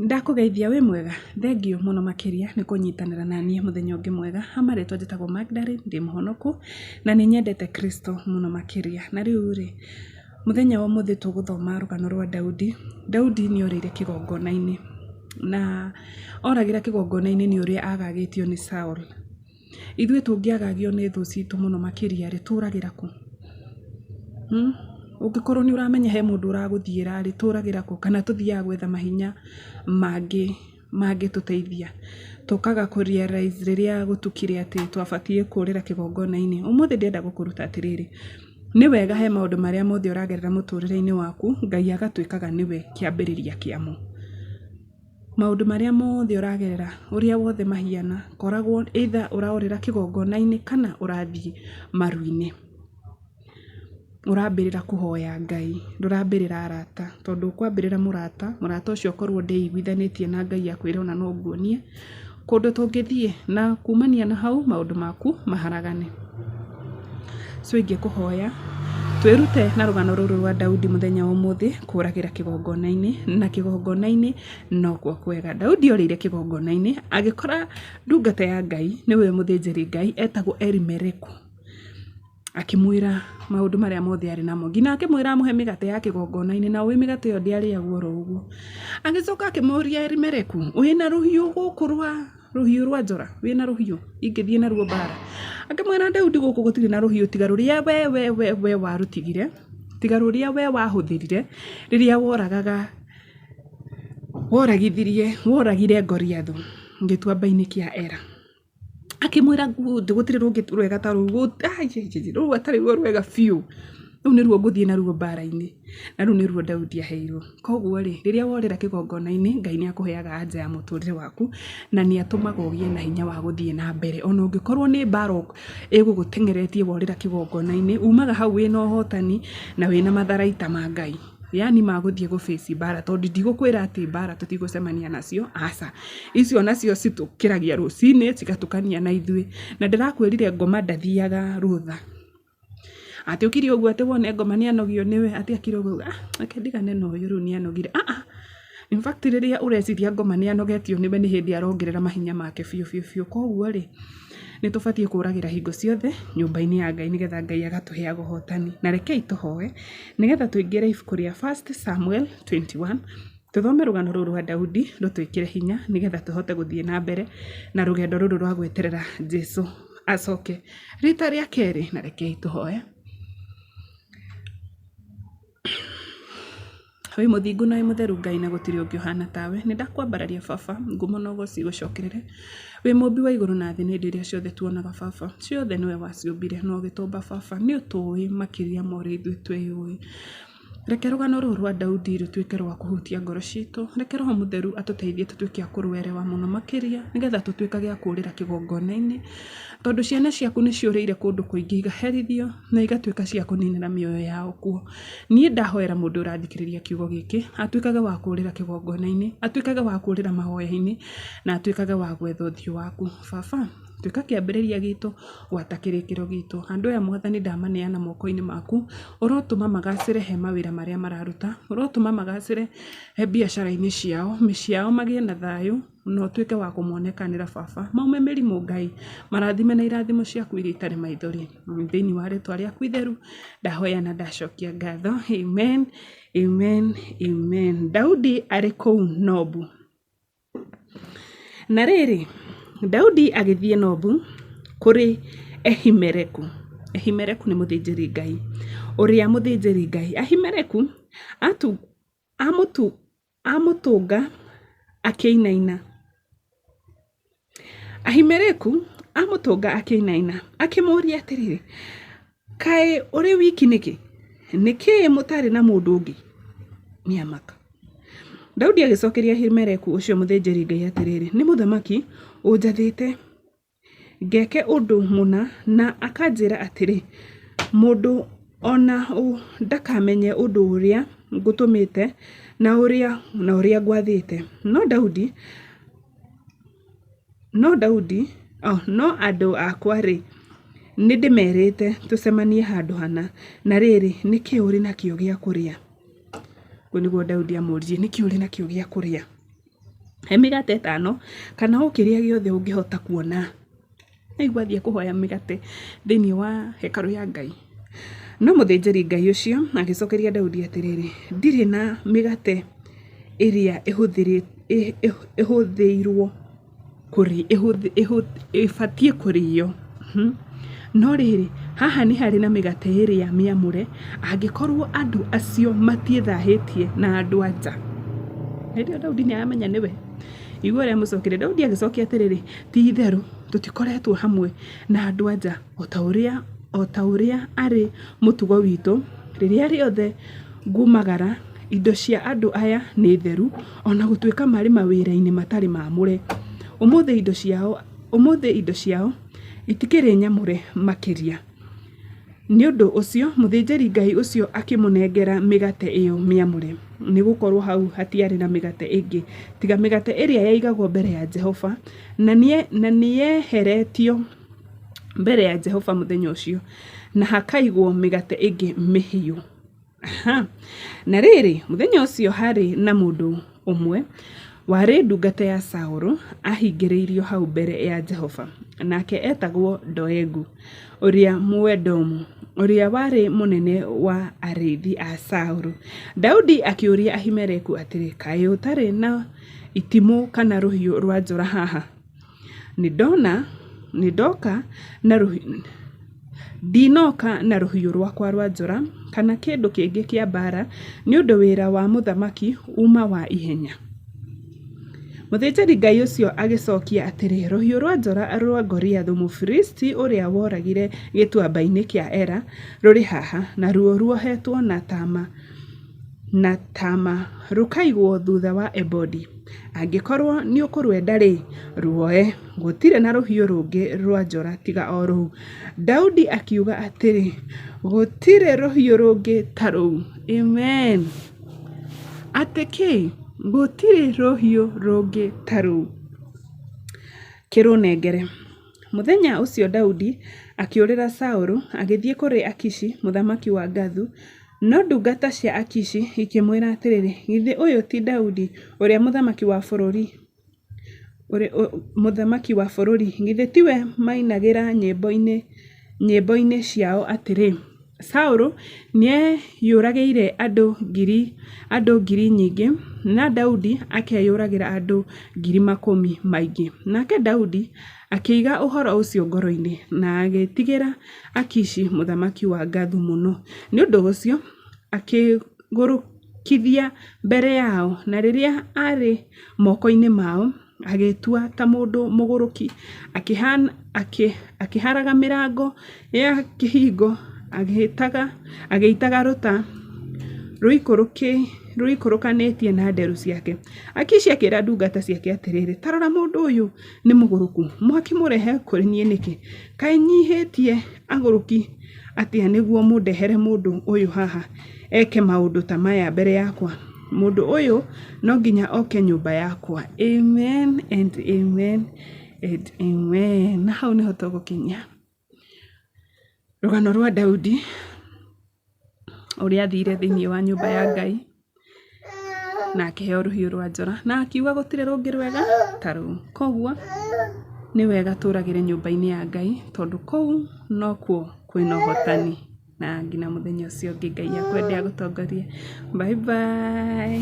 Ndakũgeithia wĩ mwega? Thengiũ mũno makĩria nĩ kũnyitanĩra naniĩ mũthenya ũngĩ mwega. Ha marĩtwa njĩtagwo Magdalene, ndĩ mũhonoku na nĩ nyendete Kristo mũno makĩria. Na rĩu rĩ, mũthenya wa ũmũthĩ tũgũthoma rũgano rwa Daudi. Daudi nĩ orĩire kĩgongona-inĩ, na oragĩra kĩgongona-inĩ nĩ ũrĩa agagĩtio nĩ Saul. Ithuĩ tũngĩagagio nĩ thũ citũ mũno makĩria rĩ, tũragĩra kũ? Hmm? Ũngĩkorwo nĩ ũramenya he mũndũ ũragũthiĩra rĩ, tũragĩra kũ? Kana tũthiaga gwetha mahinya mangĩ mangĩtũteithia. Tũkaga kũ realize rĩrĩa gũtukire atĩ twabatiĩ kũrĩra kĩgongona-inĩ. Ũmũthĩ ndĩrenda gũkũruta atĩrĩrĩ, nĩ wega he maũndũ marĩa mothe ũragerera mũtũrĩre-inĩ waku, Ngai agatuĩkaga nĩwe kĩambĩrĩria kĩamo. Maũndũ marĩa mothe ũragerera, ũrĩa wothe mahiana, koragwo either ũraũrĩra kĩgongona-inĩ kana ũrathiĩ maru-inĩ. Ũrambĩrĩra kũhoya Ngai, ndũrambĩrĩra arata, tondũ ũkwambĩrĩra mũrata, mũrata ũcio akorwo ndeiguithanĩtie na Ngai akwĩre ona no nguonie kũndũ tũngĩthiĩ, na kumania na hau maũndũ maku maharagane. So ingĩkũhoya twĩrute na rũgano rũrũ rwa Daudi mũthenya wa ũmũthĩ kũragĩra kĩgongona-inĩ, na kĩgongona-inĩ nokuo kwega. Daudi orĩire kĩgongona-inĩ agĩkora ndungata ya Ngai nĩwe mũthĩnjĩri Ngai etagwo Elimeleku. Akĩmwĩra maũndũ marĩa mothe arĩ namo nginya akĩmwĩra amũhe mĩgate ya kĩgongona-inĩ na ũĩ mĩgate ĩyo ndĩarĩagwo oro ũguo. Agĩcoka akĩmũria Elimeleku, wĩna rũhiũ gũkũ rwa rũhiũ rwa njora wĩna rũhiũ ingĩthiĩ naruo mbara? Akĩmwĩra Daudi gũkũ gũtirĩ na rũhiũ tiga rũrĩa we we we we warũtigire, tiga rũrĩa we wahũthĩrire rĩrĩa woragaga woragithirie woragire Goliathũ gĩtuamba-inĩ kĩa Ela. Akĩmwĩra gũtirĩ rũngĩ rwega ta rũu, rũu atarĩ ruo rwega biũ, rũu nĩruo ngũthiĩ naruo mbara-inĩ. Na rũu nĩruo Daudi aheirwo. Koguo rĩ, rĩrĩa worĩra kĩgongona-inĩ, Ngai nĩ akũheaga anja ya mũtũrĩre waku, na nĩ atũmaga ũgĩe na hinya wa gũthiĩ na mbere. Ona ũngĩkorwo nĩ mbara ĩgũgũteng'eretie worĩra kĩgongona-inĩ, umaga hau wĩna ũhotani na wĩna matharaita ma Ngai. Yaani ma gũthiĩ gũ face mbara tondũ ndigũkwĩra atĩ mbara tũtigũcemania nacio, aca. Icio nacio citũkĩragia rũcinĩ cigatukania na ithuĩ. Na ndĩrakwĩrire ngoma ndathiaga rũtha. Atĩ ũkire ũguo atĩ wone ngoma nĩ anogio nĩwe atĩ akire ũguo ah reke ndigane na ũyũ rĩu nĩ anogire, ah ah. In fact rĩrĩa ũreciria ngoma nĩ anogetio nĩwe nĩ hĩndĩ arongerera mahinya make biũ biũ biũ. Koguo rĩ, nĩ tũbatiĩ kũragĩra hingo ciothe nyũmba-inĩ ya Ngai nĩgetha Ngai agatũheaga ũhotani. Na rekei tũhoe nĩgetha tũingĩre ibuku rĩa First Samuel 21, tũthome rũgano rũrũ rwa Daudi rũtwĩkĩre hinya nĩgetha tũhote gũthiĩ na mbere na rũgendo rũrũ rwa gweterera Jesu acoke rita rĩa kerĩ. Na rekei tũhoe. Wĩ mũthingu na wĩ mũtheru Ngai na gũtirĩ ũngĩ ũhana tawe. Nĩ ndakwambararia baba, ngumo na ũgoci igũcokerere. Wĩ mũmbi wa igũrũ na thĩ na indo iria ciothe tuonaga baba. Ciothe nĩwe waciũmbire na ũgĩtũmba baba. Nĩ ũtũĩ makĩria ma ũrĩa ithuĩ twĩyũĩ. Reke rũgano rũrũ rwa Daudi rũtuĩke rwa kũhutia ngoro citũ. Reke Roho Mũtheru atũteithie tũtuĩke a kũrwerewa mũno makĩria nĩgetha tũtuĩkage a kũũrĩra kĩgongona-inĩ. Tondũ ciana ciaku nĩ ciũrĩire kũndũ kũingĩ igaherithio na igatuĩka cia kũninĩra mĩoyo yao kuo. Niĩ ndahoera mũndũ ũrathikĩrĩria kiugo gĩkĩ, atuĩkage wa kũũrĩra kĩgongona-inĩ, atuĩkage wa kũũrĩra mahoya-inĩ, na atuĩkage wa gwetha ũthiũ waku. Baba, tuĩka kĩambĩrĩria gitũ, gwata kĩrĩkĩro gitũ. Andũ aya Mwathani ndamaneana moko-inĩ maku, ũrotũma magacĩre he mawĩra marĩa mararuta, ũrotũma magacĩre he biacara-inĩ ciao, mĩciĩ yao magĩe na thayũ, na ũtuĩke wa kũmonekanĩra baba. Maume mĩrimũ Ngai, marathime na irathimo ciaku iria itarĩ maithori. Thĩinĩ wa rĩtwa rĩaku itheru, ndahoya na ndacokia ngatho. Amen, amen, amen. Daudi arĩ kũu Nobu. Na rĩrĩ, Daudi agĩthiĩ Nobu kũrĩ Ehimeleku. Ehimeleku nĩ mũthĩnjĩri Ngai, ũrĩa mũthĩnjĩri Ngai. Ahimeleku amũtũnga akĩinaina. Ahimeleku amũtũnga akĩinaina, akĩmũũria atĩrĩrĩ, Kaĩ ũrĩ wiki nĩkĩ? Nĩ kĩĩ mũtarĩ na mũndũ ũngĩ? Nĩamaka. Daudi agĩcokeria Ahimeleku ũcio mũthĩnjĩri-Ngai atĩrĩrĩ, Nĩ mũthamaki ũnjathĩte ngeke ũndũ mũna na akanjĩra atĩrĩ, 'Mũndũ o na ũ ndakamenye ũndũ ũrĩa ngũtũmĩte na ũrĩa na ũrĩa ngwathĩte. No Daudi no Daudi oh, no andũ akwa-rĩ, nĩndĩmerĩte tũcemanie handũ hana. Na rĩrĩ, nĩ kĩĩ ũrĩ nakĩo gĩa kũrĩa? Ũguo nĩguo Daudi amũririe, nĩ kĩĩ ũrĩ nakĩo gĩa kũrĩa? He mĩgate ĩtano kana o kĩrĩa gĩothe ũngĩhota kuona. Aigua athiĩ kũhoya mĩgate thĩinĩ wa hekarũ ya Ngai. No mũthĩnjĩri Ngai ũcio agĩcokeria Daudi atĩrĩrĩ, Ndirĩ na mĩgate ĩrĩa ĩhũthĩirũo ĩbatiĩ kũrĩo. No rĩrĩ, haha nĩ harĩ na mĩgate ĩrĩa mĩamũre, angĩkorũo andũ acio matiĩthahĩtie na andũ-a-nja. Hĩndĩ ĩyo Daudi nĩ aramenya nĩwe. Igua ũrĩa amũcokeria. Daudi agĩcokia atĩrĩrĩ, Ti-itherũ tũtikoretwo hamwe na andũ-a-nja o ta ũrĩa arĩ mũtugo witũ, rĩrĩa rĩothe ngumagara, indo cia andũ aya nĩ theru, o na gũtuĩka marĩ mawĩra-inĩ matarĩ maamũre. Ũmũthĩ indo ciao, ũmũthĩ indo ciao itikĩrĩ nyamũre makĩria. Nĩ ũndũ ũcio mũthĩnjĩri-Ngai ũcio akĩmũnengera mĩgate ĩyo mĩamũre, nĩ gũkorũo hau hatiarĩ na mĩgate ĩngĩ tiga mĩgate ĩrĩa yaigagwo mbere ya Jehova, na nĩyeheretio mbere ya Jehova mũthenya ũcio, na hakaigwo mĩgate ĩngĩ mĩhiũ. Aha. Na rĩrĩ, mũthenya ũcio haarĩ na mũndũ ũmwe warĩ ndungata ya Saũlũ ahingĩrĩirio hau mbere ya Jehova, nake eetagwo Doegu ũrĩa Mũedomu, ũrĩa warĩ mũnene wa arĩithi a Saũlũ. Daudi akĩũria Ahimeleku atĩrĩ, Kaĩ ũtarĩ na itimũ kana rũhiũ rwa njora haha? Nĩndona, nĩndoka na ndinoka na rũhiũ rwakwa rwa njora kana kĩndũ kĩngĩ kĩa mbaara, nĩ ũndũ wĩra wa mũthamaki uuma wa ihenya. Mũthĩnjĩri-Ngai ũcio agĩcokia atĩrĩ, Rũhiũ rwa njora rwa Goliathũ Mũfilisti ũrĩa woragire gĩtuamba-inĩ kĩa Ela rũrĩ haha, naruo ruohetwo na taama na taama rũkaigwo thutha wa ebodi. Angĩkorũo nĩ ũkũrwenda-rĩ, ruoe. Gũtirĩ na rũhiũ rũngĩ rwa njora tiga o rũu. Daudi akiuga atĩrĩ, Gũtirĩ rũhiũ rũngĩ ta rũu. Amen. Atĩ kĩ? Gũtirĩ rũhiũ rũngĩ ta rũu. Kĩrũnengere. Mũthenya ũcio Daudi akĩũrĩra Saũlũ, agĩthiĩ kũrĩ Akishi mũthamaki wa Gathu. No ndungata cia Akishi ikĩmwĩra atĩrĩ, Githĩ ũyũ ti Daudi, ũrĩa mũthamaki wa bũrũri? Mũthamaki wa bũrũri? Githĩ tiwe mainagĩra nyĩmbo-inĩ ciao atĩrĩ, 'Saũlũ nĩeyũragĩire andũ ngiri nyingĩ, na Daudi akeyũragĩra andũ ngiri makũmi maingĩ'? Nake Daudi akĩiga ũhoro ũcio ngoro-inĩ, na agĩĩtigĩra Akishi mũthamaki wa Gathu mũno. Nĩ ũndũ ũcio akĩĩgũrũkithia mbere yao, na rĩrĩa aarĩ moko-inĩ mao, agĩĩtua ta mũndũ mũgũrũki, akĩharaga mĩrango ya kĩhingo, agĩitaga rũta rũikũrũkanĩtie na nderu ciake. Akishi akĩĩra ndungata ciake atĩrĩ, Ta rora mũndũ ũyũ nĩ mũgũrũku, mwakĩmũrehe kũrĩ niĩ nĩkĩ? Kaĩ nyiihĩtie agũrũki atĩa nĩguo mũndehere mũndũ ũyũ haha eke maũndũ ta maya mbere yakwa? Mũndũ ũyũ no nginya oke nyũmba yakwa. Amen and amen and amen. Na hau nĩho tũgũkinyia rũgano rwa Daudi ũrĩa athire thĩinĩ wa nyũmba ya Ngai na akĩheo rũhiũ rwa njora na akiuga gũtirĩ rũngĩ rwega ta rũu. Koguo nĩ wega tũragĩre nyũmba-inĩ ya Ngai tondũ kũu nokuo kwĩna ũhotani na nginya mũthenya ũcio ũngĩ Ngai akwende agũtongorie. Bye bye.